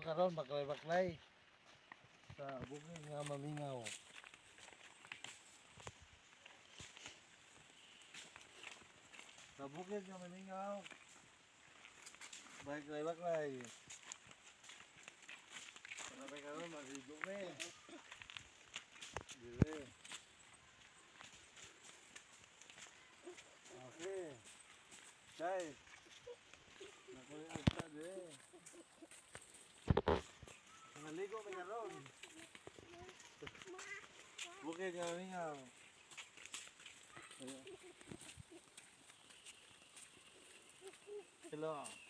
Karon baklay-baklay sa bukid nga mamingaw. Sa bukid nga mamingaw. Baklay-baklay. Para karon maligo mi. Dire. Okay. Guys. Nakuha ang agta dire. Naligo mi karon. Bukid nga mamingaw. Hello.